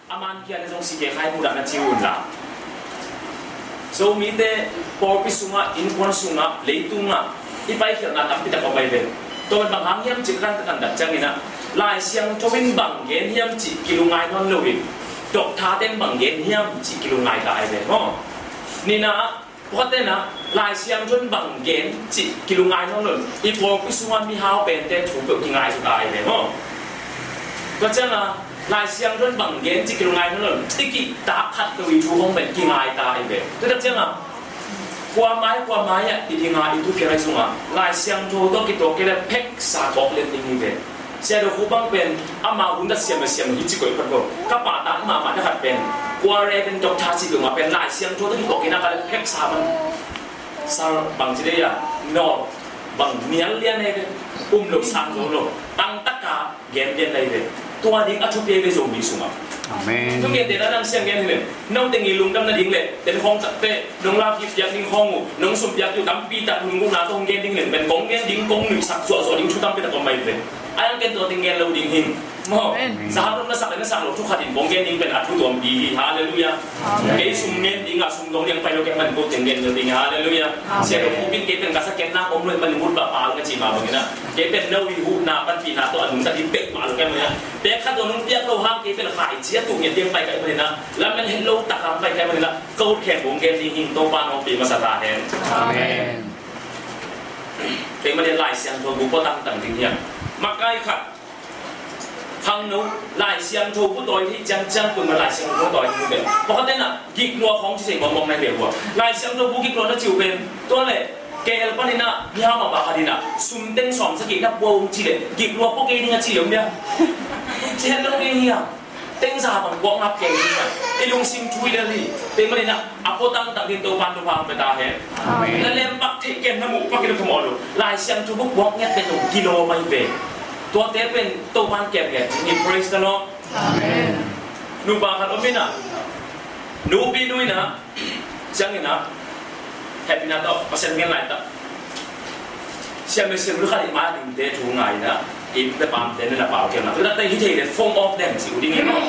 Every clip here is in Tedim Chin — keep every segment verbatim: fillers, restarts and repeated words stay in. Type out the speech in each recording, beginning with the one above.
A man kia le zong si ke khai mudah na ci un la. Zomite pawlpi sungah, innkuan sungah, leitungah i paikhiatna tampi tak om ahi ve. Tua bang hang hiam cih kan ka kan dak ciangin ah, Lai Siangtho in bang gen hiam cih kilungngai nawn loin, doctor-te in bang gen hiam cih kilungngai ta ahi ve maw. Nina ah, pawlkhatte in ah Lai Siangtho in bang gen cih kilungngai nawn loin, i pawlpi sungah mihau pente thu peuh kingai ta ahi ve maw. Tua ciangah Lai Siangtho in bang gen cih kilungngai nawn loin, i kihtak khat lo i thu hong pen kingai ta ahi ve. Tua tak ciangah kuamai kuamai ah i dinga i tu kei lai sungah Lai Siangtho tawh kituak kei le pheksa kawk lian ding hi ve. Sia Do Khu bang pen ama hun tat siam le siam hi ci koih phat ko. Ka pahtak mahmah na khat pen, kua re pen doctor si peuhmah pen Lai Siangtho tawh kituak kei na ka le pheksa man. Sal bang ci dei a, nawl bang nial lian e ve. Um lo sang zo lo, tangtaka gen lian lai ve. Tua ding a thupi ve Zomi sungah. Amen. Thugente na nang siang gen hi leng, note ngei lungdam nading le ten khawng takte nong lak hip piak ding khawng uh, nong sum piak ding uh tampi tak lunggulhna tawh hong gen ding leng pen kong gen ding, kong nuihsak zuahzuah ding thu tampi tak om mai ve. A yang ken tua teng gen lo ding hi. Maw. Amen. Zaham na sak le na sak lo thu khat in kong gen ding pen a thu tuampi hi. Halleluiah. Amen. Kei sum ngen ding a, sum dong ding pai lo kei man ko teng gen lo ding hi. Halleluiah. Amen. Sia Do Khu pen kei pen ka sa ken na om lo man mut ba pa lo ka ci ma bangin ah, kei pen no i huhna panpihna tawh a nungta ding bek ma lo kei man ah. Pek khat tawh nong piak lo hang kei pen khai cia tu ngen ding pai kai man ah. Lam men hen lo tak hang pai kai man ah. Ka ut khen kong gen ding hi, Topa nong pi masa ta hen. Amen. Kei man ah Lai Siangtho bu pua tangtang ding hiam. Makai khat. Khangno, Lai Siangtho bu tawi thei ciangciang kun ma Lai Siangtho tawi thei bu ve. Pakhat tena giklua khawng ci thei mawkmawk nai ve hua. Lai Siangtho bu giklua na ciu pen, tua le, K L panin ah, mihau mahmah khat in ah, sum teng sawm sagih na pua ung ci le, giklua pua kei ding a ci om dia. Ci hen lo kei hi a. Teng za bang puak ngap kei ding a, i lungsim thui lel hi. Tei manin ah, a pua tangtang ding Topan thupha hong pia ta hen. Amen. Na lem pak theih ken na muh pak in a thumawh lo. Lai Siangtho bu puak ngiat pen dong kilawm ahi ve. Tuate pen Topan kem ngiat ding hi. Praise the Lord. Amen. Nupa khat om in ah, nupi nu in ah, ciangin ah, hehpihna tawh Pasian ngen laitak. Siam le siam lu khat i ma dingte thu ngai na, i pepamte na na pau kei na. Tua te hi thei le phone off dem ci u ding hi maw.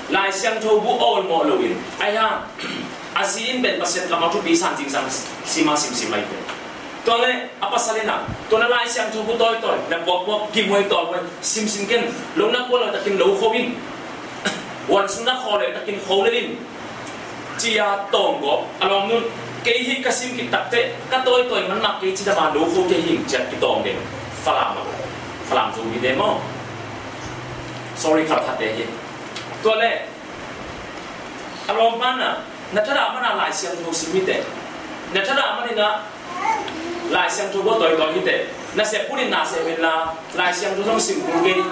Lai Siangtho bu awlmawh loin, ai ha, a zi in pen Pasian kammal thupi san zingsang sima simsim ai pen. Tua le a pasal in ah, tua na Lai Siangtho bu tawitawi, na buakbuak, gimhuai tawlhuai, simsim ken, lo na kuan lo takin lo kho in, huan sung na khaw lo takin kho lel in, ci-a tawng gawp, a lawmnu in, kei hi ka sim khit takteh, ka tawitawi manmah kei cidam a lo kho kei hi, ci-a kitawng den, Falam ah, Falam Zomite maw. Sorry, Khalkhatte hi. Tua le, a lawmpa in ah, na thadah man a Lai Siangtho sim hi teh. Na thadah man in ah, Lai Siangtho bu tawitawi hi teh. Na sep hun in na sep in la, Lai Siangtho zong sim kul kei.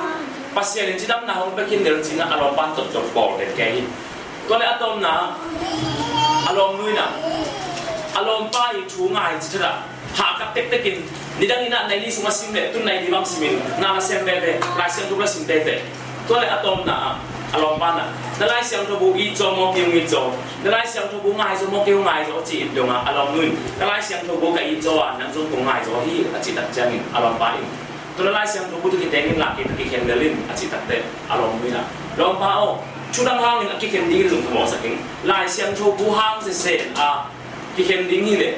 Pasian in cidamna hong pia khin lel ci-in ah a lawmpa in tottot bawl den kei hi. Tua le a tawpna, a lawmnu in ah, a lawmpa i thu ngai ci thadah. Hahkat tektek in, nidang in ah nai li sung a sim le, tun nai li bang sim in, na la sem veve, Lai Siangtho la sim tete. Tua le a tawpna ah, a lawmpa in ah, na Lai Siangtho bu it zaw maw, kei hong it zaw. Na Lai Siangtho bu ngai zaw maw, kei hong ngai zaw, ci in dong ah, a lawmnu in, ka Lai Siangtho bu ka it zaw a, nang zong kong ngai zaw hi, a cih tak ciangin, a lawmpa in, tua na Lai Siangtho bu tawh kiteng in la, kei tawh kikhen lel in, a cih takteh, a lawmnu in ah, lawmpa aw, thu dang hangin a kikhen ding in zong thumawhsak in, Lai Siangtho bu hang sese a, kikhen ding hi leh,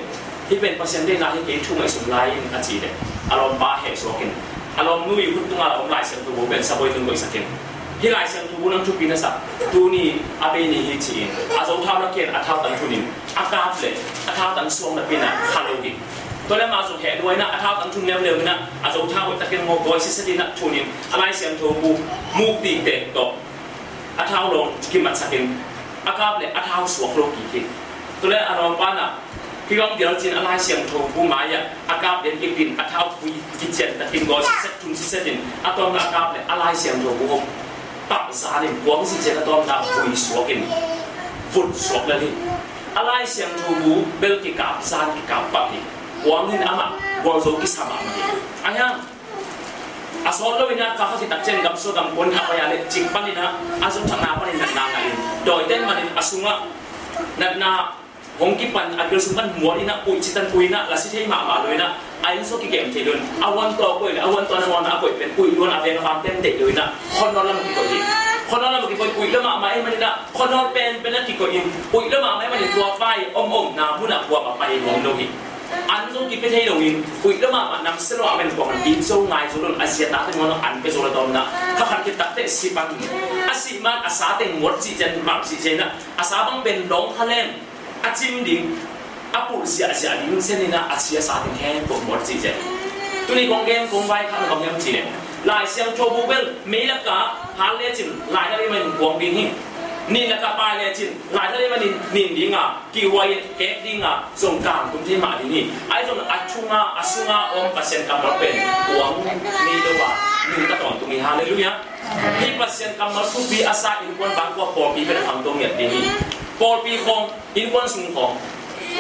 hih pen Pasian deihna hi kei, thu ngaihsun lai in a cih leh, a lawmpa heh suak in, a lawmnu i khut tungah a om Lai Siangtho bu pen saboi tungah koihsak in, hih Lai Siangtho bu nang thupi na sak, tuni a bei ni hi ci-in, a zo thau na kian a thau tang thun in, a kap leh a thau tang suak napi in ah kha lo hi. Tua le amah zong heh lua in ah a thau tang thun leuleu in ah a zo thau hoih takin ngaw gawi siset in ah thun in a Lai Siangtho bu muk tiktek tawh a thau lawng kimatsak in, a kap le a thau suak lo kik hi. Tua le a lawmpa in ah, hih bang vial ci-in a Lai Siangtho bu mai-ah a kap lian kik in, a thau pui kician takin gawl siset, thun siset in, a tawpna a kap le a Lai Siangtho bu hong pah zan in, kuang si ciang a tawpna vui suak in, vut suak lel hi. A Lai Siangtho bu bel kikap zan kikap pah hi. Kuang in amah gualzo kisa mahmah hi. Ahi hang a sawt lo in ah, kha khit tak ciang gamsua gamkuan a pai a leh cik panin ah, a zumthakna panin natna ngah in, dawite in man in a sungah natna Hong kipan a gil sung pan mual in ah, uih citan uih in ah, lasi thei mahmah lo in ah, a inn sung kikem thei lo in, a uan tawh a koih le, a uan tawh nangawn a koih pen uih lo in, a veng a vang tem deih lo in ah, khuanawl lam a kikoih hi. Khuanawl lam a kikoih, uih lo mahmah ahih manin ah, khuanawl penpen a kikoih in, uih lo mahmah ahih manin tua vai om omna mun ah kuamah pai nuam lo hi. An zong kipia thei lo in, uih lo mahmah, namsia lo a men kuamah in, it zo ngai zo lo in, a zia tate nangawn an pia zo lo dawm in ah, kha khat khit takteh si pan, a sih man a sa teng muat cih ciang, mah cih ciang in ah, a sa bang pen lawng kha lem, a cim ding, a pulh ziahziah ding sia in ah, a sia sa teng khempeuh muat cih ciang. Tuni kong gen kong vaikhakna bang hiam cih leh, Lai Siangtho bu bel mei lakah hal lecin laidal ahih manin kuang ding hi. Nin lakah pai lecin laidal ahih manin nin ding a, kihhuai in ek ding a, zong kangtum thei mah ding hi. Ahi zong a thunga, a sunga om Pasian kammal pen kuang nei lo a, nungta tawntung hi. Halleluiah. Hih Pasian kammal thupi a sa innkuan bang kua pawlpi pen a khangto ngiat ding hi. Pawlpi khawng, innkuan sung khawng,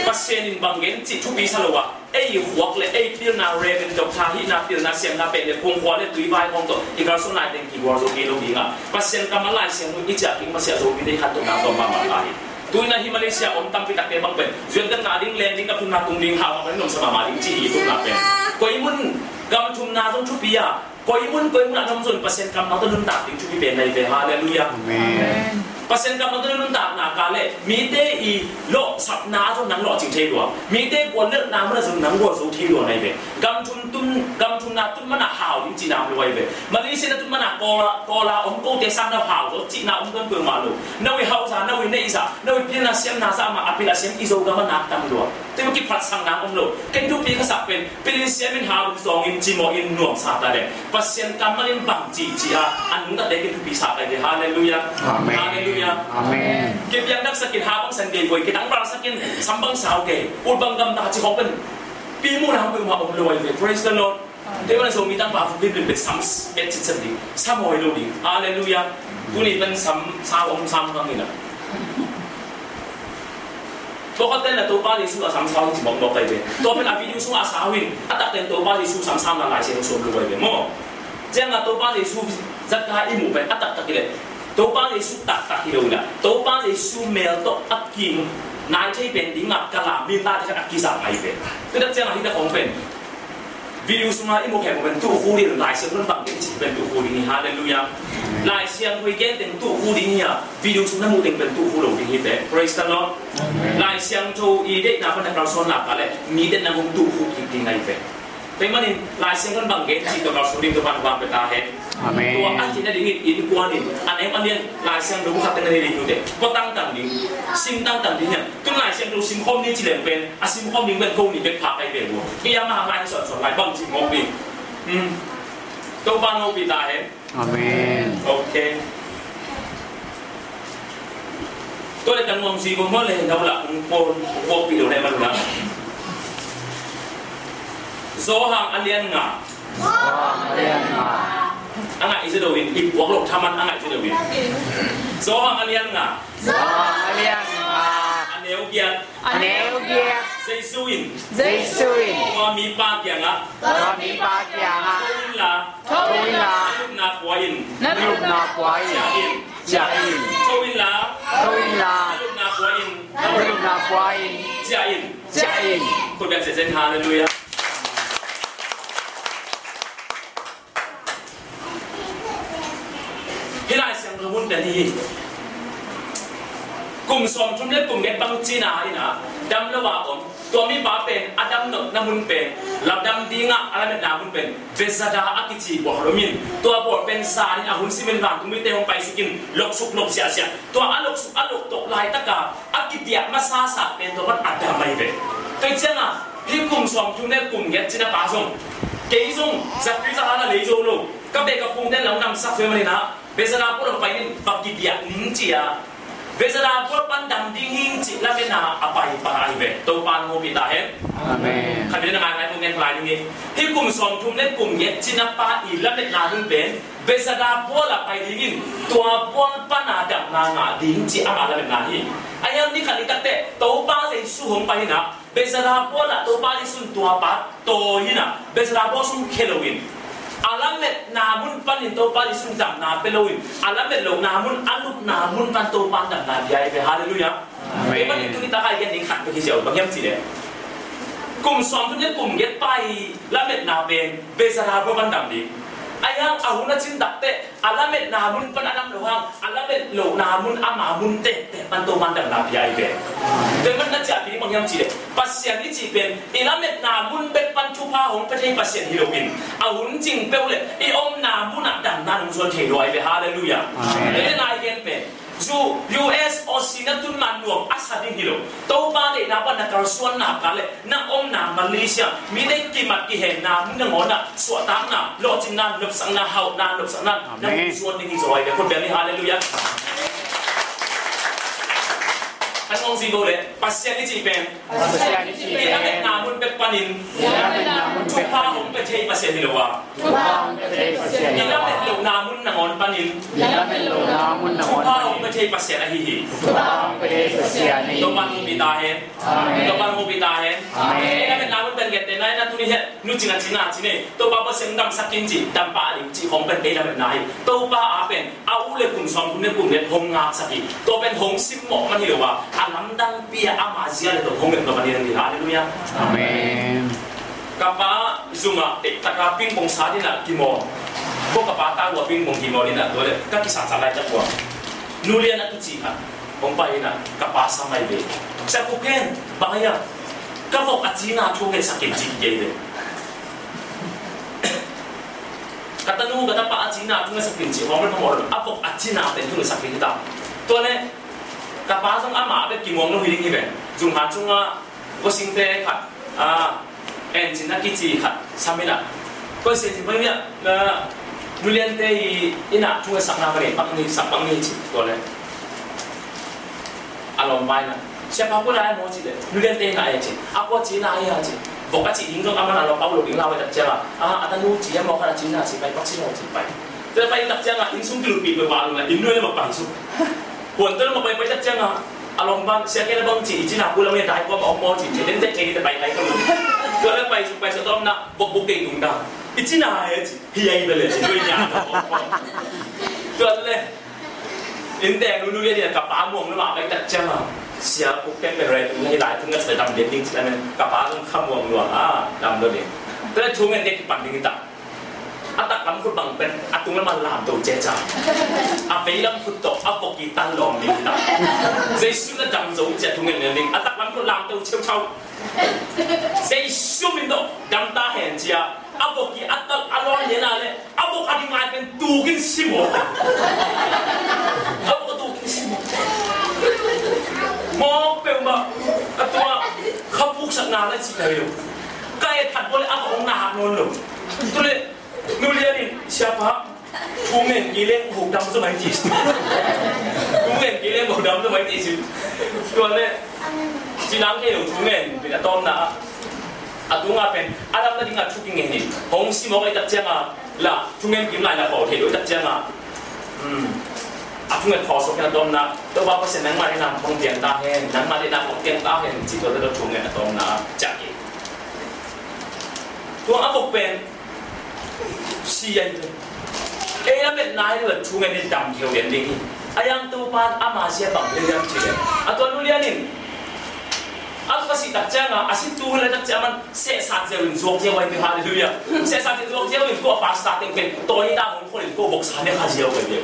Pasian in bang gen cih thupi sa lo a, ei khuak le ei pilna, Reverend, Doctor hihna, pilna, siamna, pek le, pumkhual le tuivai khawng tawh i kalsuan lai teng kigual zo kei lo ding a, Pasian kammal Lai Siangtho i ciah kik masiah Zomite i khantohna tawm mahmah lai hi. Tu-in ah hih Malaysia om tampi takte bang pen zuan kan ngah ding, leng ding, gam thumna tung ding, hau mahmah ding, nuamsa mahmah ding cih hi i tupna pen. Koi mun, gam thumna zong thupi a, koi mun koi mun ah na om zong Pasian kammal tawh nuntak ding thupi pen na hi ve. Halleluiah. Amen. Pasian kammal tawh nuntakna ka leh mite i lawhsapna zong nang lawhcing thei lua, mite guallelhna mun ah zong nang gualzo thei lua na hi ve. Gam thum tun, gam thumna tun man ah hau ding cihna om lo ahi ve. Malaysia na tun man ah Kawl a, Kawl a om kote sang na hau zaw cihna om tuan peuhmah lo. Na ui hauh zah, na ui neih zah, na ui pilna siamna zah mah a pil a siam i Zogam ah nak tam lua. Tua mah kiphatsakna om lo. Ken thupi ka sak pen pilin siamin hau in, zawngin, cimawhin, nuamsa ta leh Pasian kammal in bang ci ci a, a nungtate ken thupi sak ahi ve. Halleluiah. Amen. Halleluiah. Amen. Kipiang daksakin, hau bangsan gei voi, kitangvalsakin, sam bang sau gei, ut bang gamta ci khawng pen pi muhna hong peuhmah om lo ahi ve. Praise the Lord. Tua ahih manin Zomi tangval pen sam bet citcet ding, sam hawi lo ding. Halleluiah. Tuni pen sam sau om sam kang hi na. Tua khat ten na Topa Jesu a sam sau hi ci mawkmawk ahi ve. Tua pen a video sungah a sau hi in, a takten Topa Jesu sam sau na Lai Siangtho sawm lo ahi ve maw. Ciangah Topa Jesu zat kha i muh pen a taktak hi leh, Topa Jesu taktak hi lo in ah, Topa Jesu mel tawh a kim nai thei pen dingah ka lam min tate khat a kizang ahi ve. Tua tak ciangah hih tak khawng pen video sungah i muh khempeuh pen tukhu ding, Lai Siangtho in bang gen cih pen tukhu ding hi. Halleluiah. Lai Siangtho i gen teng tukhu ding hi a, video sung na muh teng pen tukhu lo ding hi ve. Praise the Lord. Amen. Lai Siangtho i deihna pan na kalsuan lak a leh mite nang hong tukhu kik ding ahi ve. Tua ahih manin Lai Siangtho in bang gen cih tawh kalsuan ding, Topa'n thupha pia ta hen. Amen. Tua a hih nadingin innkuan in a neu a lian Lai Siangtho bu khat teng na nei ding hi uh teh, pua tangtang ding, sim tangtang ding hiam? Tun Lai Siangtho sim khawm ni ci leng pen, a sim khawm ding pen ko ni bek phak ahi ve uh. Kei a mah ngai sawnsawng lai bang ci mawk ding. Hmm. Topa'n hopih ta hen. Amen. Ok. Tua leh ka nuamsi kong maw leh, no lah kong puakpih lo leh man uh na. Johan a lian nga. Johan a lian nga. A ngaih zia lo in, i puak loh thaman a ngaih zia lo in. Johan a lian nga. Johan a lian nga. A neu giat. A neu giat. Jesu in. Jesu in. Tua mipa kiangah. Tua mipa kiangah. Tho inla. Tho inla. Na lupna pua in. Na lupna pua in. Ciah in. Ciah in. Tho inla. Tho inla. Na lupna pua in. Na lupna pua in. Ciah in. Ciah in. Khut beng zenzen, halleluiah. Hih Lai Siangtho hun pen hi. Kum sawmthum le kum giat bang cina in ah, dam lo a om. Tua mipa pen a dam nopna mun pen, lamdang dingah a lametna mun pen Bethzatha a kici bawl khat om in, tua bawl pen zan in a hun simin vantung mite hong paisuk in loksuk lok siahsiah. Tua a loksuk a loktok laitaka a kidiah masa sak pen tua pan a dam ahi ve. Tua ciangah hih kum sawmthum le kum giat cina pa zong, kei zong zakpi zahana lei zo lo, ka beh ka phungte lam damsak zo ahih manin ah, Bethzatha bual ah pai in va kidiah ning ci-a, Bethzatha bual pan dam ding hing cih lametna a pai pa ahi ve. Topa'n hopih ta hen. Amen. Khat vei na ngaingai kong gen lai ding hi. Hih kum sawmthum le kum giat cina pa i lametna hun pen Bethzatha bual ah pai ding in, tua bual pan a damna ngah ding cih ama lametna hi. A hiang ni khat ni takteh Topa Jesu hong pai in ah, Bethzatha bual ah Topa Jesu in tua pa tawi in ah, Bethzatha bual sung khia lo in, A lametna mun panin Topa Jesu in damna pia loin, a lamet lohna mun, a lupna mun pan Topa in damna pia hi ve. Halleluiah. Amen. Tua panin tuni taka i gen ding khat peuh hi ziau, bang hiam cih leh, kum sawmthum le kum giat pa i lametna pen Beelzebub pan dam ding. A hiang a hun a cin takteh, a lametna mun pan a dam loh hang, a lamet lohna mun, ama mun tektek pan Topa in damna pia hi ve. Tua ahih manin a ciahpih ding bang hiam cih leh, Pasian i cih pen i lametna mun bek pan thupha hong pia thei Pasian hi loin, a hun cing peuh le i omna munah damna hong zuan thei lua hi ve. Halleluiah. Amen. Tua ahih manin a i gen pen, U S Aussie na tun ma nuam a sa ding hi lo. Topa deihna pan na kalsuan nak leh na omna Malaysia, mite kimat kihenna mun nangawn ah suahtakna, lawhcinna, nopsakna, hauhna, nopsakna na hong zuan ding hi zaw hi ve. Khut beng ni, halleluiah. Kan hong zui bo leh, Pasian i cih pen, Pasian i cih pen, i lametna mun bek panin, i lametna mun bek panin, thupha hong pia thei Pasian hi lo a, thupha hong pia thei Pasian hi lo a, i lamet lohna mun nangawn panin, i lamet lohna mun nangawn panin, thupha hong pia thei Pasian ahi hi. Thupha hong pia thei Pasian ahi hi. Topa in hong pi ta hen. Amen. Topa in hong pi ta hen. Amen. I lametna mun pen gentehna in a tuni hi, nu cing a cin a cin e, Topa Pasian damsak in ci, dam pah ding ci khong pen i lametna hi. Topa a pen a u le kum sawmthum le kum giat hong ngaksak hi. Tua pen hong simmawh man hi lo a, a lamdangpi a ama zia le tawh hong ngetnop man hi ding hi. Halleluiah. Amen. Ka pa zumah, eh, taka pingpong sa dingin a kimawh. Ko ka pa ta uh a pingpong kimawh dingin a, tua leh ka kisatsa laitak uh a, Nu Lian a kici khat hong pai in a, ka pa sam ahi ve. Sia Khup Khen, bang hang hiam? Ka vok a cina thu ngetsak in ci hi ve. Ka tanu ka tapa a cina thu ngetsak in ci, hong pen ka mawh lo, a vok a cina pen thu ngetsak in hi ta. Tua leh ka pa zong amah bek kimuang lo hi ding hi ve. Zung han sungah kua singte khat, ah, En Cin a kici khat sam in a, koi sia ci mai mia, na, Nu Lian te i inn ah thu ngetsak na ka nei pak ni, sak pak ni ci, tua leh a lawmpa in a, Sia Pa, kua lai maw ci leh, Nu Lian te inn ah e ci, a kua ci na e a ci, vok a cih ding zong a man a lawmpa uh lo ding lau a, tak ciangin a, a, a tanu ci a maw khat a ci na ci, pai pak ci lo ci pai. Tua leh pai tak ciangin inn sung kilutpih peuhmah lo leh, inn nuai leh mah pai suk. Huan tua leh mah pai, pai tak ciangin a lawmpa in, Sia, kei leh bang ci, i cina kua lam e, dai kua mah om maw ci, ci, den tek kei ni te pai, pai kua lam. Tua leh pai suk, pai suk, a tawpna, vok buk kei tung ta. I cina e ci, hi ai bel e ci, nuai nia. Tua leh inn teng Nu Lian in a ka pa muang lo mah pai tak ciangin a, Sia Khup Khen pen rai tung leh hi lai, thu ngetsak leh dam lian ding ci leh, ka pa zong kha muang lua a, dam lo ding. Tua leh thu ngen ding kipan ding hi ta. A taklam khut bang pen a tunglam a lamto ciacia. A veilam khut tawh a vok i tan lawm ding hi ta. Jesu na dam zo ci a thu ngen lian ding. A taklam khut lamto ciauciau. Jesu min tawh dam ta hen ci a. A vok i a tal a lawn lian a leh, a vok a ding lai pen tukin si maw. A vok a tukin si maw. Mawk peuhmah. A tua kha puksakna leh ci lai lo. Ka et phat bawl leh a vok hong na hak nawn lo. Tua leh Nu Lian in, Sia Pa, thu ngen kei leng vok dam zaw mai ci. Thu ngen kei leng vok dam zaw mai ci. Tua leh ci nang kei lo thu ngen, pen a tawpna. A tunga pen a dam nading a thu kingen in, hong si mawk ahih tak ciangin la, thu ngen kim lai la khaw thei lo ahih tak ciangin, hmm, a thu ngen khaw suak in a tawpna, Topa Pasian nangmah deihna hong piang ta hen, nangmah deihna hong piang ta hen, ci tua tawh thu ngen a tawpna ciah kei. Tua a vok pen si ai ve. Ei lametna hi lo, thu ngen in dam kheu lian ding hi. A hiang Topa in ama zia bang hi hiam ci leh, a tua Nu Lian in a tua si tak ciangin a, a si tu hi lai tak ciangin a man sehsat ziau in zuak ziau ai ve. Halleluiah. Sehsat in zuak ziau in, kua pastor teng pen tawi ta hong khol in, kua voksa ne kha ziau ai ve.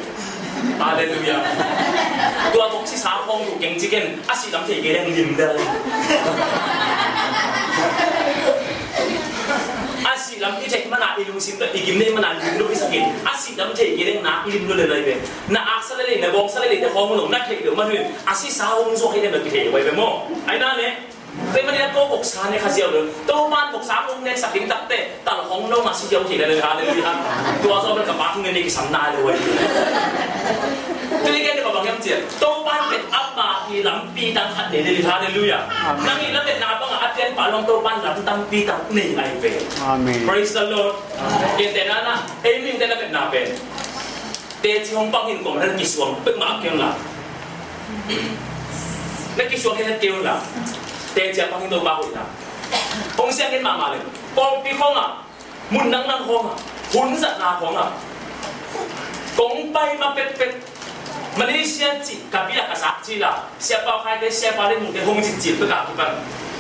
Halleluiah. Tua vok sisa khawng tu keng ci ken, a sih lam thei kei leng lim del. A sih lam i theih mana i lungsim tawh i gim nei mana lim lo i sak in, a sih lam thei kei leng nak lim lo le lai ve. Na aksa lelei, na bawngsa lelei te khawng lo, na theih lo man uh in, a sisa hong zuak hi leng na kithei lo ai ve maw. Ai na ne. Tua ahih manin a ko voksa ne kha ziau lo. Topa in voksa hong neksak ding takteh, tal hong nong a si ziau thei lel. Halleluiah. Tua zaw bel ka pa thu ngen ne kisam nai lo. Tua i gen ne ka bang hiam cih leh, Topa in pen ama i lampi tang khat nei lel. Halleluiah. Amen. Nang i lametna bangah a pian pah lo hang Topa in lam tampi tang nei lai ve. Amen. Praise the Lord. Amen. Gentehna in, ei mihingte lametna pen teci hong pang hi in, kua mah na kisuang peuhmah kei un la. Na kisuang het het kei un la. Teci a pang hi in Topa hoih ta. Hong siang khin mahmah leng, pawlpi khawngah, mun nangnang khawngah, Hun zatna khawngah kong pai ma pekpek, Malaysia cih ka biak a zak cila, Sia Pau Khai te, Sia Pau Lin Mung te hong citcil pek a kipan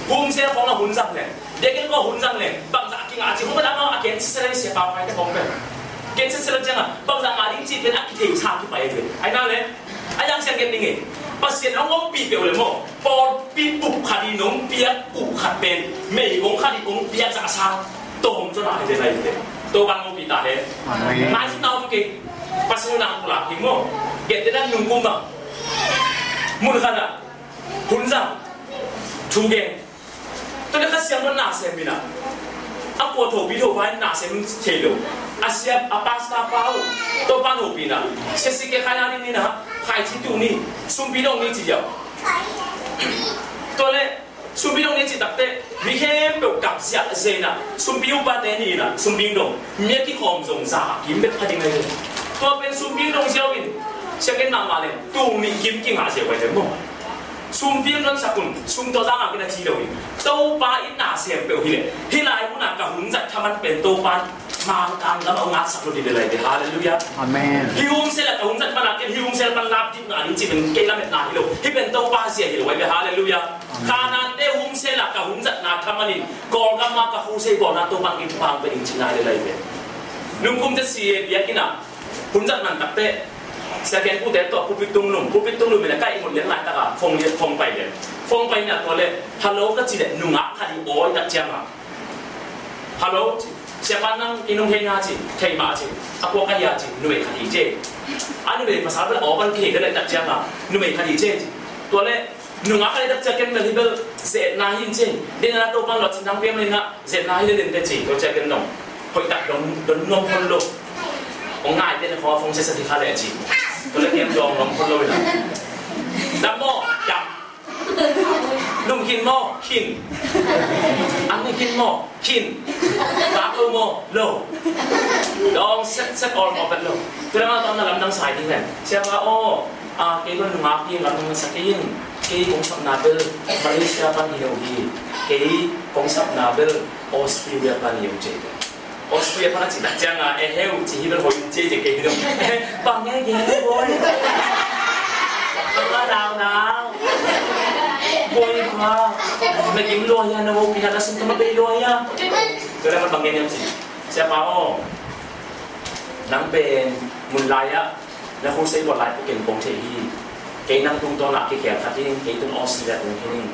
hun sia khawngah hun zang leng, biakinn khawngah hun zang leng, bangzah a kingah cih hong pen amau a gen sisel, Sia Pau Khai te khawng pen gen sisel ciangah bangzah ngah ding cih pen a kitheisa kipai ve. Ahi na le, a yang siang gen ding e, Pasian hong ompih peuh le maw, pawlpi bup khat i nong piak uh khat pen meigong khat i hong piak zah a sang tawm zaw na hi ve lai ve. Topa hong ompih ta hen. Amen. Maizumna om kei, Pasian hong nang pulak hi maw. Gentehna nungkum bang mun khatah hun zang, thu gen, tua le Kha Siangtho na sem in ah, a kua thopi tho vai na sem thei lo. A sia, a pastor pa uh, Topa hong ompih in ah, sia si ke khai a ding in ah, khai ci tu ni, sumpi dong ni ci diau. Tua le sumpi dong ni ci takte, mi khempeuh kap ziahziah in ah, sumpi upate ni in ah, sumpi dong, mi a kikhawm zong za a kim bek pha ding ahi ve. Tua pen sumpi dong ziau in, sia gen mahmah leng, tung nih kim kingah ziau ahi ve maw. Sumpi hong donsak un, sum tawh zang a kina ci lo hi. Topa in na sem peuh hi leh, hih lai munah ka hun zat thaman pen Topa in Mangkang gam a hong ngaksak lo ding hi lai ve. Halleluiah. Amen. Hih hun sia la ka hun zat pan a ken hih hun sia pan lap dik ngah ding cih pen kei lametna hi lo. Hih pen Topa zia hi lo ahi ve. Halleluiah. Amen. Kanaan te hun sia la ka hun zatna thaman in Kawlgam ah ka khusei bawlna Topa in kipang pia ding cihna hi lai ve. Nungkum te si e biakinn ah hun zat man takte, sia gen pute tawh pulpit tungnung, pulpit tungnung mene ka ihmut lian laitak a phone lian, phone pai lian. Phone pai na tua le, "Hello," ka ci le, nungak khat i awi tak ciangah, "Hello," ci. "Siapa nang i nung hei na?" ci. "Thei mah," ci. "A kua ka hia?" ci. "Numei khat hi," ci. A numei pasal bel aw pan kihei bel tak ciangah, "Numei khat hi," ci. Tua le, nungak khat hi tak ciang ken bel hi bel, "Zetna hi," ci. "Dena Topan lo cin nang piang le na, zetna hi le den te," ci. Tua ciang ken nong hoih tak don, don nuam khol lo. Ong ngai te na kho fong se sa ti kha le ci. Tua le ken dong nuam khol lo ina. Dam maw, dam. Lum khin maw? Khin. An ni khin maw? Khin. Vak lo maw? Lo. Dong set set all maw pen lo. Tua le ma tawm na lamdang sai ding ven. Siapa aw, a, kei lo nungak hi, lamdang na sa kei in. Kei kong sapna bel Malaysia pan hi lo hi. Kei kong sapna bel Australia pan hi lo ci. Australia pan a cih tak ciangah, "Eh, heu," ci hi bel hoih ci, ci kei hi dong. "Bang ngai kei hi boi. Bang ngai nau nau. Boi pa. Na gim lua hia, na wopi hia, na sum tawh ma bei lua hia." Tua le man bang gen hiam ci. "Siapa aw, nang pen mun lai ah na khusei bawl lai peuh ken kong thei hi. Kei nang tungtawn ah kikhial khat in, kei tun Australia tung khin in.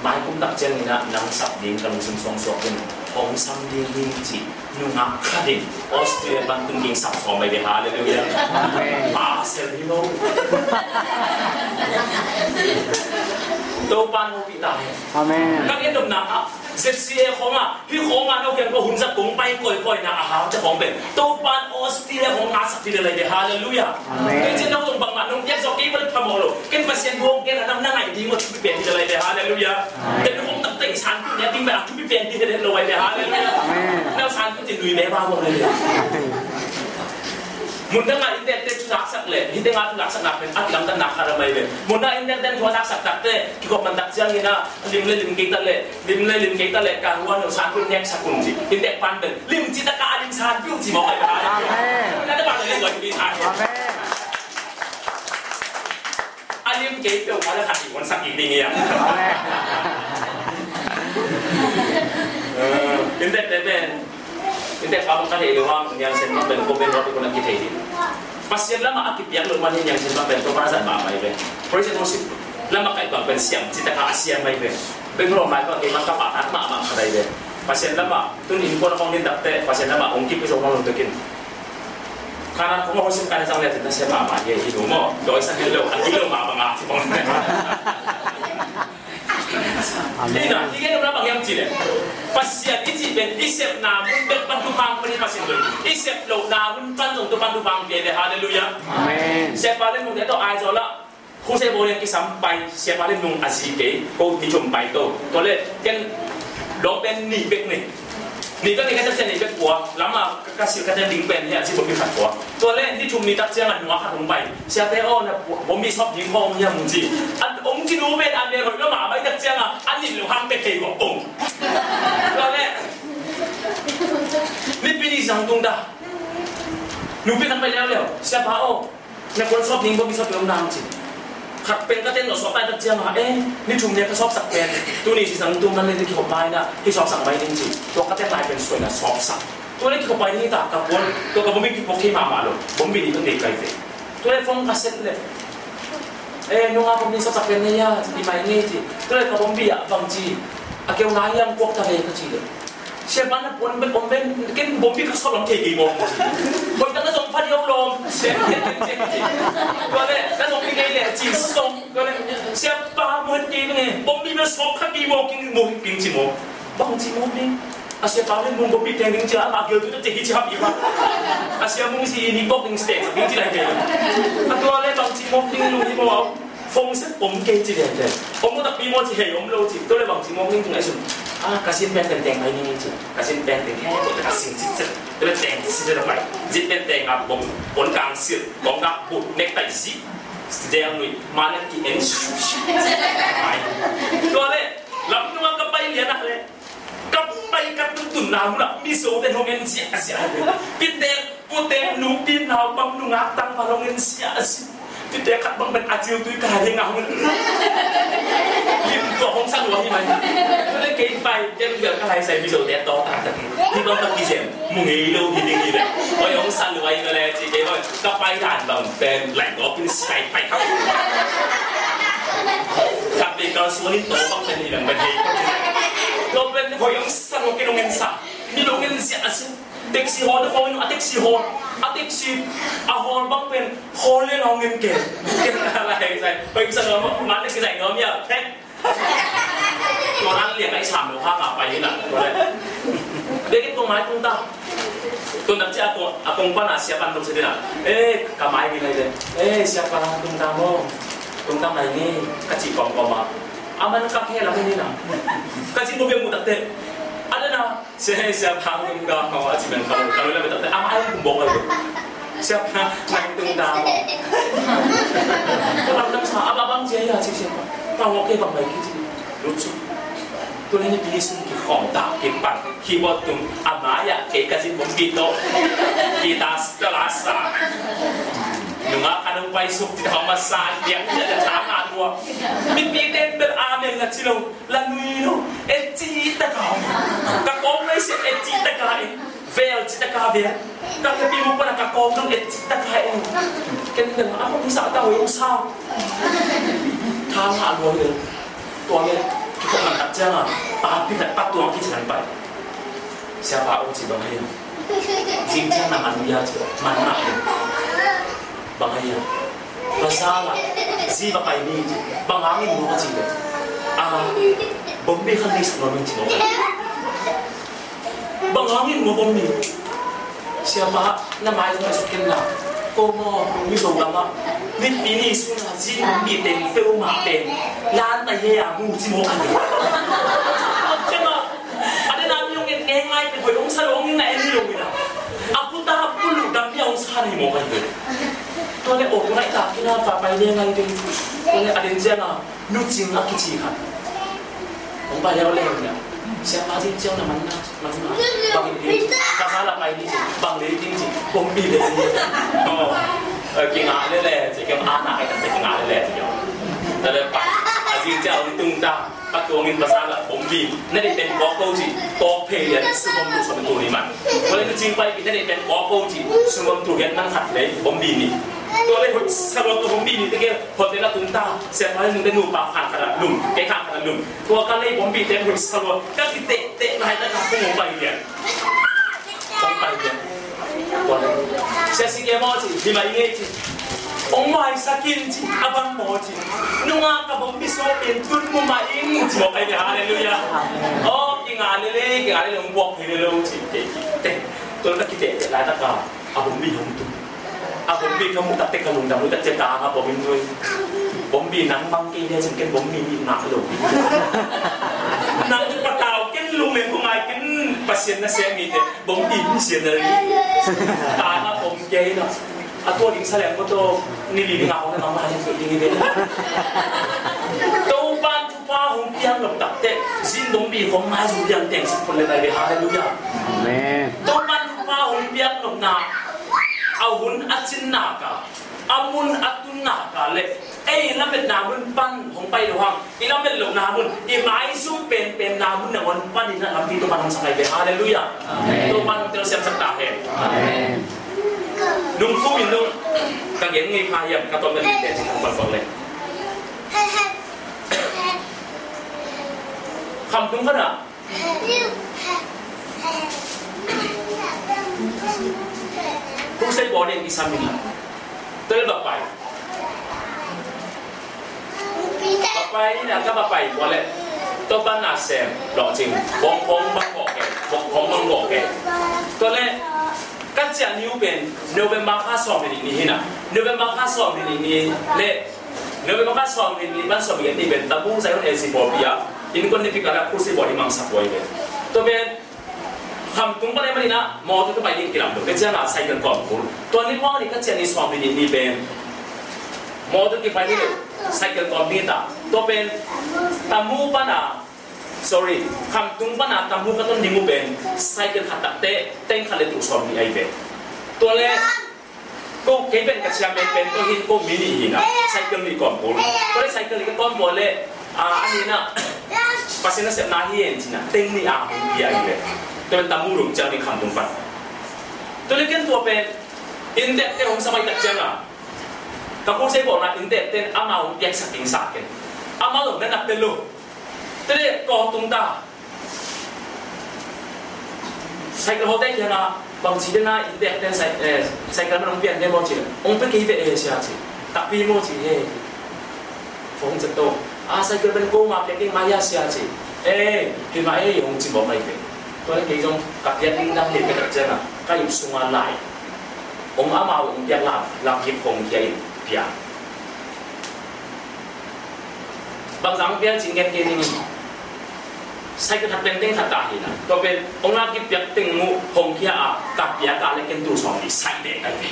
Mai kum tak ciangin ah nang sap ding ka lungsim suang suak in, hong sam ding hi," ci. Nungak khat in Australia pan tun ging sap sawm mai ve. Halleluiah. Amen. Pasal hi lo. Topan hong ompih ta hen. Amen. Ka gen nopna ah Z C A khawngah, hih khawngah no kiang ko hun zat kong pai kawikawi na a hau te khawng pen Topan Australia khawng ngahsak ding le lai ve. Halleluiah. Amen. Kei cian no zong bangmah nong piak zawk kei bel phamawh lo. Ken Pasian buang ken a nam na ngaih ding uh a thupi pen ding le lai ve. Halleluiah. Amen. Ken khawng taktak i sanpih nia ding bel a thupi pen ding het het lo lai ve. Halleluiah. Amen. Nang sanpih ding nui be ba buang lai ve. Mun dang a inntek te thu zaksak le, hih teng a thu zaksak nak pen a kilamdanna khat a mai ve. Mun dang a inntek te thu a zaksak takte, kikhop man tak ciangin ah, lim le lim kei ta le, lim le lim kei ta le, ka huan lo sanpih neksak un ci. Inntek pan pen, lim ci tak a lim sanpih uh ci mawk ai. Amen. Mun dang te pan le lim kei ta. Amen. A lim kei peuh kha le khat i huan sak kik ding hi a. Amen. Eh, inntek te pen, inntek pa bang ka thei lo hang, Niang Sen bang pen ko pen rawt i ko na kithei ding. Pasian lamah a kipiak lo man hi Niang Sen bang pen Topa na zat mahmah hi ve. Praise and worship lamah kaih bang pen siam, ci tak a a siam mai ve. Bangalore mai bang kei bang ka pahtak mahmah khat ahi ve. Pasian lamah tun innkuan hong din takte, Pasian lamah hong kip i zo hong lo takin. Kanaan kong a hong sim kai na zang le, na siam mahmah hi, hi lo maw. Dawi sa hi lo, a hi lo mah bang a, ci bang. Amen. Ina, i gen nopna bang hiam cih leh, Pasian i cih pen i sepna mun bek pan thupha pia ding Pasian lo. I sep lohna mun pan zong thupha, thupha pia ding. Halleluiah. Amen. Sia Pa Lin Mung te tawh Aizawl ah khusei bawl ding kisam pai, Sia Pa Lin Mung a zi kei, ko ni thum pai to. Tua le ken dawng pen nih bek ni. Nih bek ni ka tek ciang nih bek pua, lam a ka, ka silh ka tek ding pen hi a, zi bawl ding khat pua. Tua le ni thum ni tak ciang a nua khat hong pai. Siate aw, na bom mi sawp ding khawng hong hiam, hong ci. A hong ci nu pen a mel hoih lo mah a pai tak ciang a, a nin lo hang pek thei kawk pong. Tua le nipi ni zang tung ta. Nupi khat pai leuleu, "Siapa aw, na kuan sawp ning, bawm i sawp ning om nang," ci. Khat pen ka ten lo sawp pai tak ciang a, "Eh, ni thum nia ka sawpsak pen, tuni sisan tum nan le kikhop mai na, hi sawpsak mai ning," ci. Tua ka ten lai pen suai na sawpsak. Tua le kikhop pai ning ta ka kuan, tua ka bawm i kipok thei mahmah lo, bawm i ning pen dei kai ve. Tua le phone ka set le, "Eh, nunga bawm i ning sawpsak pen nei a, i mai ngei," ci. Tua le ka bawm i a bang ci, "A keu nai hiam, kuak ta ve," ka ci le. "Siapa na puan bek om ben, ken bawm i ka sawp lam thei kei maw?" "Hoih tak na zong pha diau lawm, siapa na zong pi ngei le," ci sawm. Tua le, "Siapa muat kei nge, bawm i bek sawp kha kei maw, king maw, king ci maw?" "Bang ci maw ning? A siapa le mung bawm i teng ding ci a, ama gel tu te hi ci hap i ma. A sia mung si i ni bawk ding stek ding ci lai kei. A tua le bang ci maw ning, lung hi maw?" Phone set om kei ci lian lian. "Om lo takpi maw?" ci, "Hei, om lo," ci. Tua le bang ci maw ning tung ai sun. "Ah, ka sin pen teng teng ai ning," ci. "Ka sin pen teng he, ko ka sin sit set. Tua le teng sit set a pai. Zit pen teng a bom, kon kang sit, kon kang but, nek tai zit. Zit deng nui, ma nek ki en su shi." Ai. Tua le, lam nung a ka pai lian a le. Ka pai ka tuntun na huna, Mizo te hong en ziahziah. Pitek, putek, nupi, naupang, nungak, tangval hong en ziahziah. Pitek khat bang pen a cil tui ka ding a hong en. Lim tua hong sa lua hi mai. Tua le kei pai, ken bel ka lai sai Mizo te to ta ta. Hi bang ka kizem, mu ngei lo hi ding hi le. Oi hong sa lua hi le, ci kei oi. Ka pai dan bang pen lai ko pin sky pai ka. Ka pe ka suan in to bang pen hi bang pen hei. To pen hoi hong sa lo ke nong en sa. Ni nong en sia a si. Taxi hol, hol a taxi hol. A taxi a hol bang pen hol le nong en ke. Ken a lai sai. Pai sa lo ma taxi sai no mi a. Tua nan lian a i sam lo hang a pai hi na. Tua le. Dek in kong mai tung ta. Tun tak cia a kong, a kong pan a siapa tung sia dina. Eh, ka mai ni lai le. Eh, siapa tung ta maw. Tung ta mai ni. Ka ci kong kong ma. A man ka khe lam ni na. Ka ci mu be mu tak te. A dena. Sia, siapa tung ta maw. A ci men ka mu. Ka mu la be tak te. A mai kum bok ka lu. Siapa nang tung ta maw. Ka lam dam sa. A ba bang cia ya ci siapa. Ka mu ke bang mai ki ci. Lut su. Tua le ni pili sung kikhawm ta, kipan, keyboard tung, a mai-ah kei ka zin bawmpi tawh, guitar tala sa. Nungak khat hong pai suk, ci ta hong masa, biak, biak, biak, tha ngah lua. Mipi ten bel amen la ci lo, la nui lo, et ci ta ka hong. Ka kawm lai sia et ci ta ka hong. Vel ci ta ka vel. Ka ka pi mu pana ka kawm nung et ci ta ka hong. Ken nang a hong sa ta hong sa. Tha ngah lua hi. Tua nge, kikhop man tak ciang a, pa pi tak pa tuang kici nan pai. Siapa aw ci bang hei. Zing ciang na man bia ci, man mah hei. Bang hei a. Pasal a, zi va pai ni ci, bang hangin mu ka ci le. A, bawmpi khan ni sak lo min ci lo. Bang hangin mu bawmpi. Siapa, na mai zong a suk ken la. Ko maw, Mizo lam ah. Nipi ni sung a zin mi teng peuhmah pen. Lan ta ye a mu ci maw ka ni. Ciang a, a dena mi hong en ngai ngai pen hoih hong sa lo hong na en hi lo hi na. A kuta a pulu dam mi a hong sa ni maw ka ni. Tua le aw, tua ngai ta kina pa pai ngai ngai pen. Tua le a den ciang a. Nu Cing a kici khat. Hong pai leu leu nia. Siapa Cing Ciang na man na, man na. Bang in ding ci. Ka sa la pai ding ci. Bang lei ding ci. Bawmpi lei ding ci. Oh. Eh, kingah lele ci. Kem ana kai tak kingah lele ci. Tua le pa. A Cing Ciang tung ta. Ka tuang in pasal la bawmpi. Na dei pen kawk ko ci. Kawk phei lian. Sumom tu som tu ni man. Tua le Nu Cing pai pi na dei pen kawk ko ci. Sumom tu lian nang khat lei bawmpi ni. Tua le hoih sa lo tu bawmpi ni te ke. Hotel a tung ta, siapa le nungte nupa khang khat a lum, kei khang khat a lum. Tua ka lei bawmpi te hoih sa lua, ka kiteh teh nai ta ka hong pai lian. Hong pai lian. Tua le. Sia si ke maw ci, hi mai ngei ci. Hong maisak in ci, a bang maw ci. Nungak ka bawmpi so pen tun mu mai in ci maw pai lian, hallelujah. Oh, kingah lele, kingah lele, hong buak phei lele ci, kei kiteh. Tua le ka kiteh teh lai ta ka, a bawmpi hong tung. A bawmpi ka mu tak teh ka lungdam uh tak ciang ka anga bawmpi nuai. Bawmpi nang mang kei nia cin ken bawmpi nih ngah lo. Nang i patau ken lungdam ko ngai ken Pasian na sem mi te bawmpi mi sian na li. Ka anga bawm kei na. A tua ding sa leng ko to ni li ding a hong na mang ma ding ding i ve. Topan thupha hong piang lo tak teh zin bawmpi hong mai zong piang teng sak pun le nai ve, hallelujah. Amen. Topan thupha hong piang lo na. A hun a cin nak a, a mun a tun nak a le ei lametna mun pan hong pai lo hang, i lamet lohna mun, i maizum penpenna mun nangawn panin a lampi Topa'n hong sak ahi ve. Halleluiah. Amen. Topa'n hong telsiamsak ta hen. Amen. Nung kum in nung ka gen ngei pha hiam, ka tawm na ding te cin hong pan bang le. Khamtung khat ah Crusade bawl ding kisam in. Tua le va pai. Va pai in a, ka va pai bawl le Topa na sem lawhcing, bawngkhawng bang gawh kei, bawngkhawng bang gawh kei. Tua le ka ciah ni uh pen November kha sawm le nih ni hi na. November kha sawm le nih ni le November kha sawm le nih pan sawm le giat ni pen Tamu Zion A C pawlpi ah innkuan nipi kal ah Crusade bawl ding mangsak uh ahi ve. Tua pen Khamtung pan ahih manin ah mawtaw tawh pai ding kilam lo. Tua ciangin ah cycle kawm kul. Tua ni luang ni ka ciah ni sawm ni ni pen mawtaw tawh kipai ding lo. Cycle kawm ding ta. Tua pen Tamu pan a, sorry, Khamtung pan a Tamu ka tun ding uh pen cycle khat takte teng khat le tul sawm ni ahi ve. Tua le ko kei pen ka ciah pen pen ko hin ko mi nih hi na, cycle nih kawm kul. Ko le cycle nih ka kawm kul le, a, a ni na, Pasian nasepna hi en ci na, teng nih a hong pia hi le. Tua pen Tamu dong ciang ni Khamtung pan. Tua le ken tua pen inntekte hong sa mai tak ciang a, ka pu sei bawlna inntekte in amau hong piaksak ding sa ken. Amau zong na na pe lo. Tua le ko tung ta. Cycle hawte kiangah bangci dena inntekte cy-, eh, cycle man hong pian de maw ci. Hong pe kei ve e sia ci. Takpi maw ci he. Hong cet to. A cycle man ko ma piak ding ma hia sia ci. Eh, kei ma eh hong ci mawk mai ve. Tua le kei zong ka piak ding dang hei pe tak ciangah ka ip sunga lai. Hong amau hong piak lam, lam hip hong khia in piak. Bangzah hong piak cih ngen kei ning. Cycle khat tengteng khat ta hi na. Tua pen hong lak kip piak teng mu hong khia a, ka piak a le ken tul sawm ni sai deh kai ve.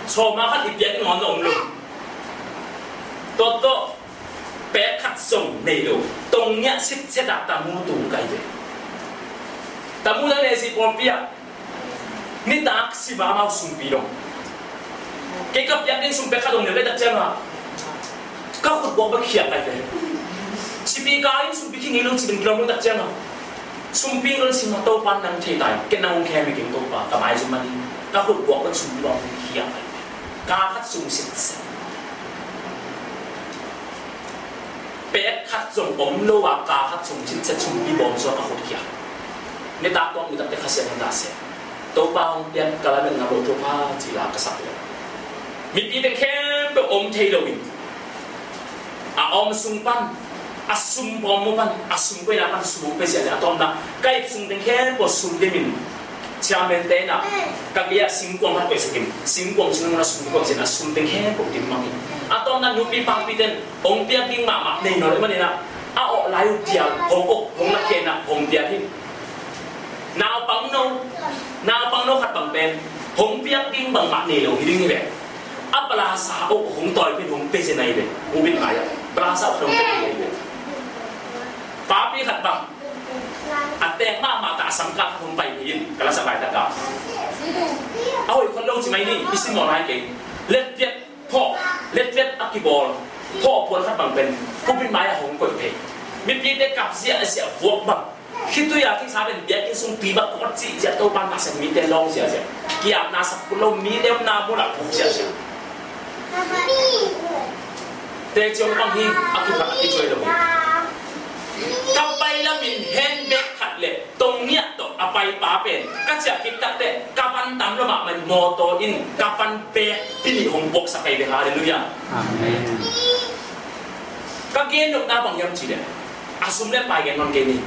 Sawm a khat i piak in hong om lo. Tua tawh pek khat zong nei lo. Tong ngiah sitset a Tamu tung kai ve. Tamu na nei si pawlpi ah nitak sim a amau sumpi dong. Kei ka piak ding sum pek khat dong neu le tak ciangah ka khut buak bek khiak kai ve. Sipi ka in sumpi khi ngei lo ci ding kilawm lo tak ciangah sumpi in sim a Topa nang thei tai. Ken nang hong khem hi keng Topa ka maizum man ka khut buak bek sumpi dong khiak kai ve. Ka khat sum sitset. Pek khat zong om lo a ka khat sum sitset sumpi bawm suak a khut khia. Nitak tuak nitak te Kha Siangtho in ta sia. Topa hong piak ka lametna bo Topa ci la ka sak le. Mipi teng khempeuh om thei lo in. A om sung pan, a sum bawm mu pan, a sum koina pan sum hong pe sia le a tawmna. Ka ip sung teng khempeuh sum dim in. Chairman te in ah ka gei ah singkuang khat koihsak in, singkuang sung in a sum koih sia in a sum teng khempeuh dim mang in. A tawmna nupi papi ten hong piak ding mahmah nei nawn lo manin ah a awh lai uh dial hong awh hong na khen ah hong piak hi. Naupang no, naupang no khat bang pen hong piak ding bangmah nei lo hi ding hi ve. A palasa awh hong tawi pen hong pe sia na hi ve. Ubit ngai ah palasa awh hong pe sia na hi ve. Papi khat bang a tek mahmah ta a sangkah hong pai hi in ka la sak laitak ah. A hoih khol lo ci mai ni, i sim mawh nai kei. Letpiat phawh, letpiat a kibawl phawh puan khat bang pen pulpit mai ah hong koih thei. Mipite kap ziahziah vuak bang. Khitui a kisa pen biakinn sung tui bak kawt cihziah Topa nasem mite lawng ziahziah. Kiapna sak kul lo mite omna mun ah puk ziahziah. Teci hong pang hi, a kiphat a kicuai lo hi. Ka pai lamin handbag khat le tong ngiat tawh a paipa pen ka ciah kik takteh ka van tam lo mahmah in mawtaw in ka van bag pi nih hong buaksak ahi ve. Halleluiah. Amen. Ka gen nopna bang hiam cih leh a sum le pai gen nawn kei ni.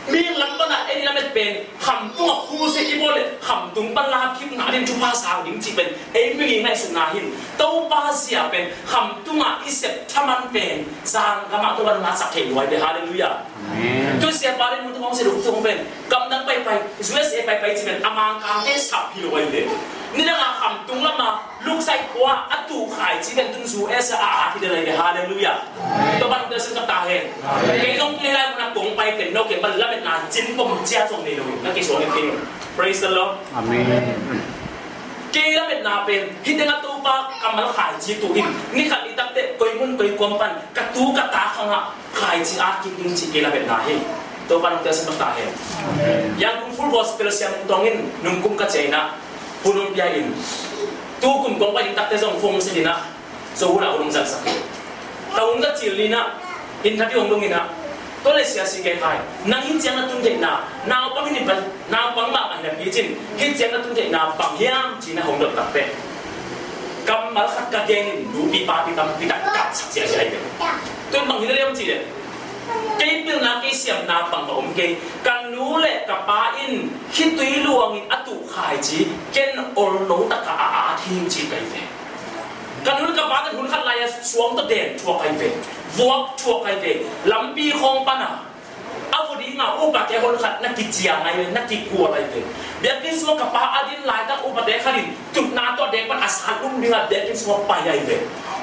Mi lam pan a ei lamet pen Khamtung ah Crusade i bawl leh Khamtung pan la kip ngah ding thupha sang ding cih pen ei mi ngaihsutna hi in. Topa zia pen Khamtung ah i sep thaman pen zan gam ah Topa nung a sak thei lua hi ve. Halleluiah. Amen. Tu siapa le mu tu hong sia luk tu hong pen Kamdang paipai, U S A paipai ci pen a Mangkangte sap hi lo ahi ve. Nidang a khamtung lama luksaih khua a tuh khaici pen tun U S A a at hi den ahi ve. Halleluiah. Topa nungte sim kap ta hen. Kei zong tuni lai mun a kong pai pen no kei pan lametna cin pom cia zong nei lo in na kisuang in kei. Praise the Lord. Amen. Kei lametna pen hih teng a Topa kammal khaici tuh in ni khat i takte koi mun koi kuam pan ka tu ka ta khangah khaici at kik ding cih kei lametna hi. Topa nungte sim kap ta hen. Yangon Full Gospel siam tong in nungkum ka ciah in ah hun hong pia in tu kum kong pai ding takte zong phone hong sia in ah Zo hun ah hun hong zangsak hi. Ka hun ka cil in ah interview hong dong in ah tua le sia si kei khai nang hih ciang na tun theihna naupang hi ni pan naupang mahmah hi napi cin hih ciang na tun theihna bang hiam ci na hong dot takte kammal khat ka gen in nupi papi tampi tak kapsak sia sia hi ve. Tun bang hi na liam ci le kei pilna kei siamna bangmah om kei. Ka nu le ka pa in khitui luangin a tuh khaici ken olno takah a at hi ci kai ve. Ka nu le ka pa kan hun khat lai-a suang tawh den thuak kai ve. Vuak thuak kai ve. Lampi khawng pana a vua dinga upate hon khat na kiciang ai ve, na kikual ai ve. Biakinn sungah ka pa a din laitak upate khat in tutna tawh dek pan a sat lum dingah biakinn sungah pai ai ve.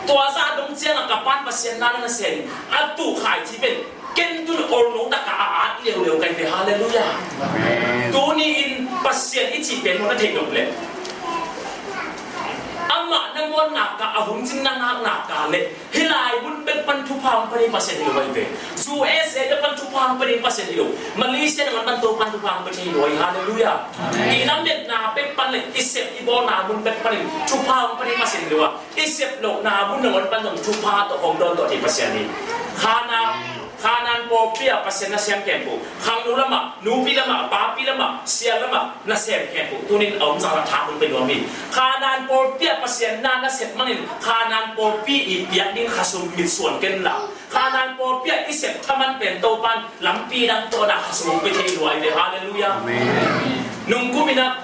Tua zah dong ciangah ka pan Pasian na na sem a tuh khaici pen ken tun olno takah a at leuleu kai ve. Halleluiah. Amen. Tuni in Pasian i cih pen maw na theih nop leh amah na muanna ka a hun cin na ngakna ka leh hih lai mun bek pan thupha hong pia ding Pasian hi lo ahi ve. U S A bek pan thupha hong pia ding Pasian hi lo. Malaysia nangawn pan Topan thupha hong pia thei lo ahi. Halleluiah. Amen. I lametna bek pan le i sep i bawlna mun bek panin thupha hong pia ding Pasian hi lo a i sep lohna mun nangawn pan zong thupha tawh hong dawn tawh thei Pasian hi. Khanan, Khanan pawlpi ah Pasian nasem khempeuh, khangno lamah, nupi lamah, papi lamah, sia lamah nasem khempeuh tunin a om zangah tha hong pia nuam hi. Khanan pawlpi ah Pasian na nasep manin Khanan pawlpi i piak ding khasum mitsuan ken la Khanan pawlpi ah i sep thaman pen Topan lampi dang tawh na khasum hong pia thei lua hi ve. Halleluiah. Amen. Nungkum in ah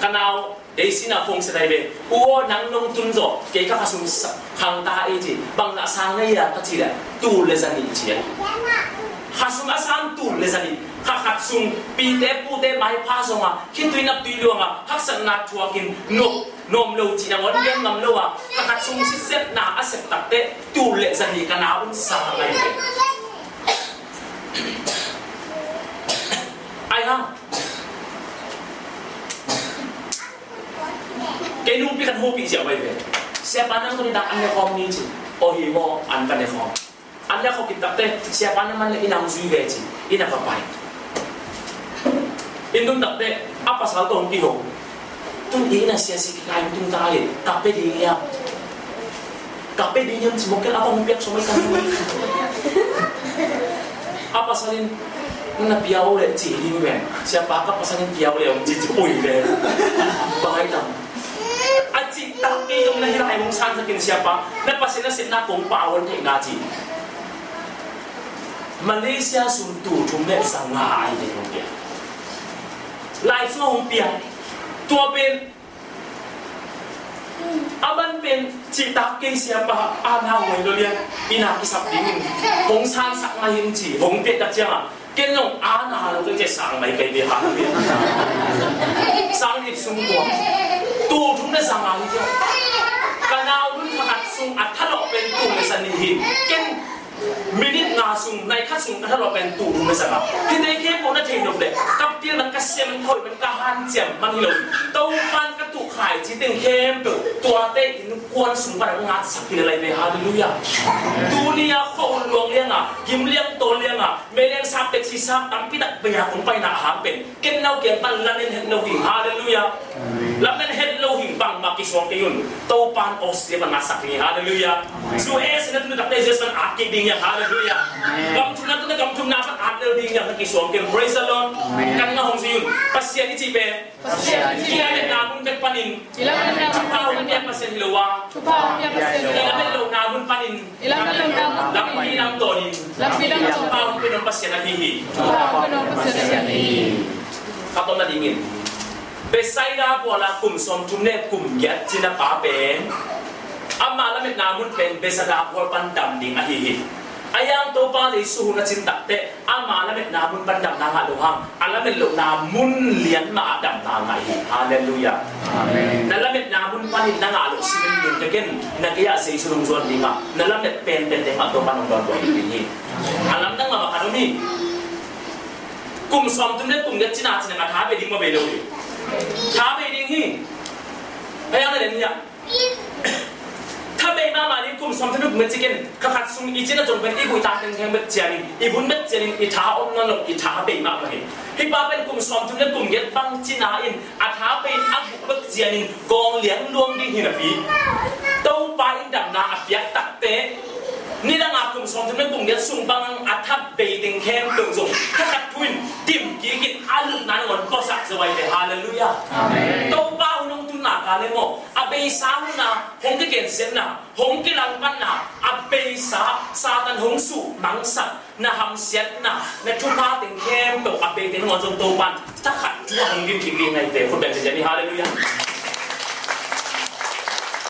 ka nau Daisy na phone sia dai ve. U aw, nang nong tun zawh kei ka khasum sa-, khang ta ei ci. Bang na sang na hia ka ci leh tul le zanih ci a. Khasum a sang tul le zanih. Kha khat sung pite pute maipha zongah khitui naptui luangah haksatna thuakin nuam, nuam lo cih nangawn gen ngam lo a kha khat sung sitsetna a sep takte tul le zanih ka na un sang ai ve. Ai hang. Kei nungpi khat hopih ziau ahi ve. Siapa nang tuni dak an ne khawm ni ci. Aw hi maw an ka ne khawm. An ne khawm kit takte siapa na man le inn ah hong zui ve ci. Inn ah va pai. Inn tun takte a pasal tawh hong kihong. Tun inn ah sia si kikai tung ta hi. Ka pe ding hiam. Ka pe ding hiam ci mawk ken a bang piak sawm ai ka hong. A pasal in na pia uh leh ci ding ven. Siapa ka pasal in pia uh leh hong ci ci ui ven. Bang ai tam. A cih tak kei zong na hi lai hong sansak in siapa na Pasian na sepna kong pau hon theihna ci. Malaysia sung tul thum le za nga ai ve hong pia. Lai sung hong pia. Tua pen a ban pen cihtak kei siapa a na huai lo lian inn ah kisap dingin hong sansak ngai in ci hong piahtak ciangah ken zong a na lo kei ci sang mai kei ve hang ve. Sang ip sung kua tul thum le za nga hi ciah ka nau hun khat sung a thalawh pen tul le za nih hi. Ken minute nga sung nai khat sung ka thalawh pen tul thum le za nga. Hih tei khempeuh na thei nop leh ka pil man ka sem thoi man ka hanciam man hi lo. Topan ka tuh khaici teng khempeuh tuate innkuan sung pan a ngatsak hi le lai ve. Halleluiah. Tuni a khua un luang lianga gim liang tawl lianga meiliang sap teksi sap tampi tak bei a kong paina a hang pen ken nau kiang pan lamen het lo hi. Halleluiah. Lamen het lo hi bangmah kisuang kei un. Topan Australia pan ngatsak hi. Halleluiah. U S na tun takte U S pan at kik ding hiam. Halleluiah. Gam thumna tun gam thumna pan at lel ding hiam na kisuang kei un. Praise the Lord. Kan nga hong zui un. Pasian i cih pen Pasian i cih pen na mun bek panin. Thupha hong piak Pasian hi lo a. Thupha hong piak Pasian hi lo a. I lamen lohna mun panin. I lamen lohna mun panin. Lampi dang tawnin. Lampi dang tawnin. Thupha hong pia nuam Pasian ahi hi. Thupha hong pia nuam Pasian ahi hi. Ka tawpna dingin Bethsaida bual a kum sawmthum le kum giat cina pa pen amah lametna mun pen Bethsaida bual pan dam ding ahi hi. A yang Topa Jesu hun a cin takteh ama lametna mun pan damna ngah lo hang, a lamet lohna mun lian mah ah damna ngah hi. Halleluiah. Amen. Na lametna mun panin na ngah loh simin ding ka gen, na gei-ah Jesu hong zuan ding a, na lamet penpen teng mah Topa hong dawn buak ding hi. A lamdang mah khat om hi. Kum sawmthum le kum giat cina cin a tha bei ding maw, bei lo hi. Tha bei ding hi. A yang na den hi a. Tha bei mahmah ding, kum sawmthum le kum giat cikin kha khat sung i cina zong pen i guih tak teng kheng bek ciangin, i vun bek ciangin i tha om nawn lo, i tha bei mahmah hi. Hih pa pen kum sawmthum le kum giat bang cina in a tha bei a guk bek ciangin gawng liang luang ding hi napi, Topa in damna a piak takteh nidang a kum sawmthum le kum giat sung bang a tha bei teng khempeuh zong kha khat thu in tim kik in a lutna nangawn puasak zo ai ve. Halleluiah. Amen. Topa hun hong tun nak leh maw, a beisa hun a hong kigensiatna, hong kilangpanna, a beisa Satan hong suhmangsak, na hamsiatna, na thupha teng khempeuh a bei teng nangawn zong Topa in tha khat thu a hong gim kik ding ai ve. Khut beng ciat ni. Halleluiah.